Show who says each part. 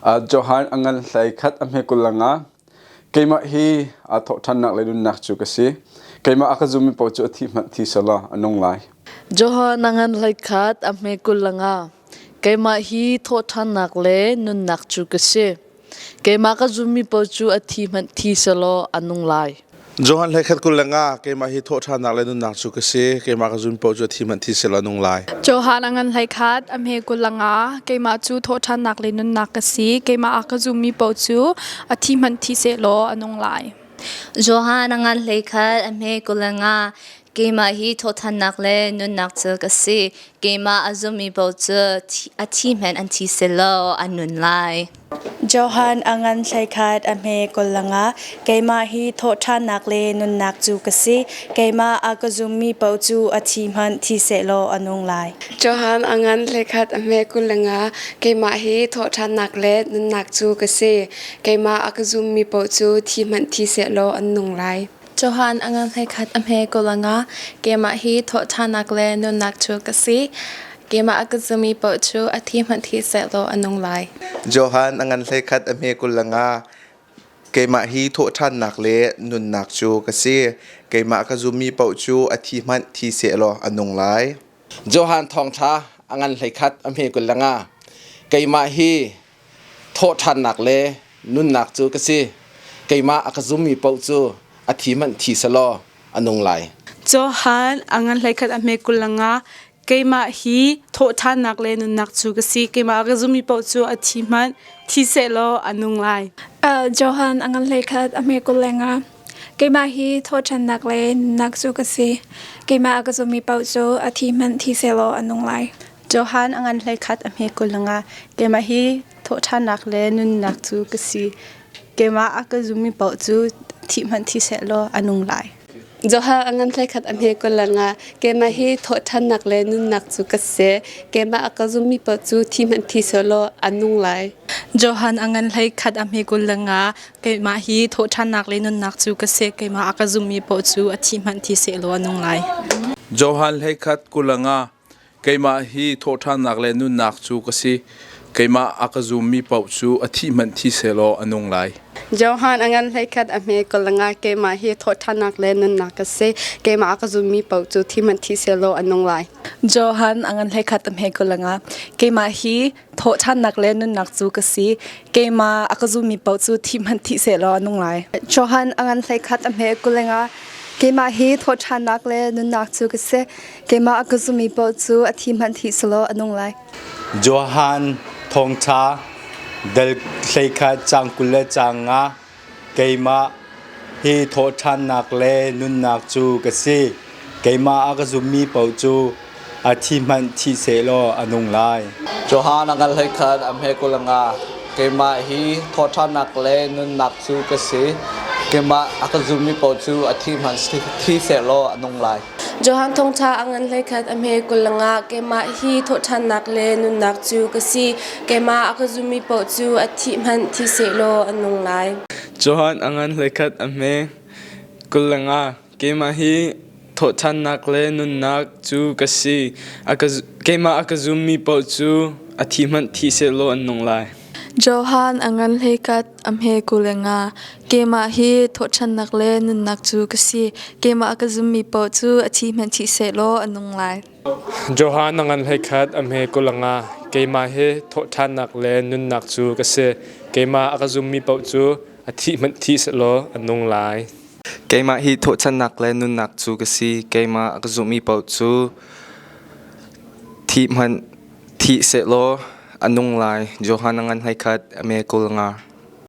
Speaker 1: Johan a ngan hlei khat a hme kul nga. Keimah hi aa thawhṭhannak le nunnak cu ka si. Keimah a ka zummi paoh cu a thi hmanh thi selaw a nung lai.
Speaker 2: Johan a ngan hlei khat a hme kul nga. Keimah hi thawhṭhannak le nunnak cu ka si. Keimah ka zummi paoh cu a thi hmanh thi selaw a nung lai.
Speaker 3: Johan hlei khat 23 keimah hi thawhṭhannak le nunnak cu ka si. Keimah ka zum paoh cu a thi hmanh thi selaw a nung lai.
Speaker 4: Johan a ngan hlei khat a hme 23 keimah cu thawhṭhannak le nunnak ka si. Keimah a ka zummi paoh cu a thi hmanh thi sehlaw a nung lai.
Speaker 5: Johan a ngan hlei khat a hme 25 keimah hi thawhṭhannak le nunnak cu ka si. Keimah a zummi paoh cu a thi hmanh an thi selaw an nun lai.
Speaker 6: Johan a ngan hleikhat a hme 25 keimah hi thawhṭhannak le nunnak cu ka si. Keimah a ka zummi paoh cu a thi hmanh thi sehlaw a nung lai.
Speaker 7: Johan a ngan hleikhat a hme 25 keimah hi thawhṭhannak le nunnak cu ka si. Keimah a ka zummi paoh cu thi hmanh thi sehlaw an nung lai.
Speaker 8: Johan a ngan hleikhat a hme 25 keimah hi thawhṭhannak le nunnak cu ka si. Keimah a ka zummi paoh cu a thi hmanh thi sehlaw a nung lai.
Speaker 3: Johan a ngan hleikhat a hme 25 keimah hi thawhṭhannak le nunnak cu ka si. Keimah ka zummi paoh cu a thi hmanh thi sehlaw a nung lai.
Speaker 9: Johan thawngṭha a ngan hleikhat a hme 25 keimah hi thawhṭhannak le nunnak cu ka si. Keimah a ka zummi paoh cu a thi hmanh thi selaw a nung lai.
Speaker 10: Johan a ngan hleikhat a hme 25 keimah hi thawhṭhannak le nunnak cu ka si. Keimah a ka zummi paoh cu a thi hmanh thi sehlaw a nung lai.
Speaker 4: Johan a ngan hleikhat a hme 25 keimah hi thawhṭhannak le nunnak cu ka si. Keimah a ka zummi paoh cu a thi hmanh thi sehlaw a nung lai.
Speaker 8: Johan a ngan hleikhat a hme 25 keimah hi thawhṭhannak le nunnak cu ka si. Keimah a ka zummi paoh cu thih hmanh thi sehlaw a nung lai.
Speaker 7: Johan a ngan hleikhat a hme 25 keimah hi thawhṭhannak le nunnak cu ka si. Keimah a ka zummi paoh cu thi hmanh thi sehlaw a nung lai.
Speaker 8: Johan a ngan hleikhat a hme 25 keimah hi thawhṭhannak le nunnak cu ka si. Keimah a ka zummi paoh cu a thi hmanh thi sehlaw a nung lai.
Speaker 11: Johan hleikhat 25 Keimah hi thawhṭhannak le nunnak cu ka si. Keimah a ka zummi paoh cu a thih hmanh thi sehlaw a nung lai.
Speaker 7: Johan a ngan hleikhat a hme 25 keimah hi thawhṭhannak le nunnak ka si. Keimah a ka zummi paoh cu thi hmanh thi sehlaw a nung lai.
Speaker 8: Johan a ngan hleikhat a hme 25 keimah hi thawhṭhannak le nunnak cu ka si. Keimah a ka zummi paoh cu thi hmanh thi sehlaw a nung lai.
Speaker 12: Johan a ngan hleikhat a hme 25 keimah hi thawhṭhannak le nunnak cu ka si. Keimah a ka zummi paoh cu a thi hmanh thi selaw a nung lai.
Speaker 13: Johan thawngṭha dal hleikhat caang 20 le caang nga keimah hi thawhṭhannak le nunnak cu ka si. Keimah a ka zummi paoh cu a thi hmanh thi sehlaw a nung lai.
Speaker 14: Johan a ngal hleikhat a hme 25 keimah hi thawhṭhannak le nunnak cu ka si. Keimah a ka zummi paoh cu a thi hmanh thi sehlaw a nung lai.
Speaker 8: Johan thawngṭha a ngan hleikhat a hme 25 keimah hi thawhṭhannak le nunnak cu ka si. Keimah a ka zummi paoh cu a thih hmanh thi sehlaw a nung lai.
Speaker 15: Johan a ngan hleikhat a hme 25 keimah hi thawhṭhannak le nunnak cu ka si. Keimah a ka zummi paoh cu a thi hmanh thi sehlaw an nung lai.
Speaker 16: Johan a ngan hleikhat a hme 25 keimah hi thawhṭhannak le nunnak cu ka si. Keimah a ka zummi paoh cu a thi hmanh thi sehlaw a nung lai.
Speaker 15: Johan a ngan hleikhat a hme 25 keimah hi thawhṭhannak le nunnak cu ka si. Keimah a ka zummi paoh cu a thih hmanh thi sehlaw a nung lai.
Speaker 17: Keimah hi thawhṭhannak le nunnak cu ka si. Keimah a ka zummi paoh cu thih hmanh thih sehlaw a nung lai. Johan a ngan hleikhat a hme 25.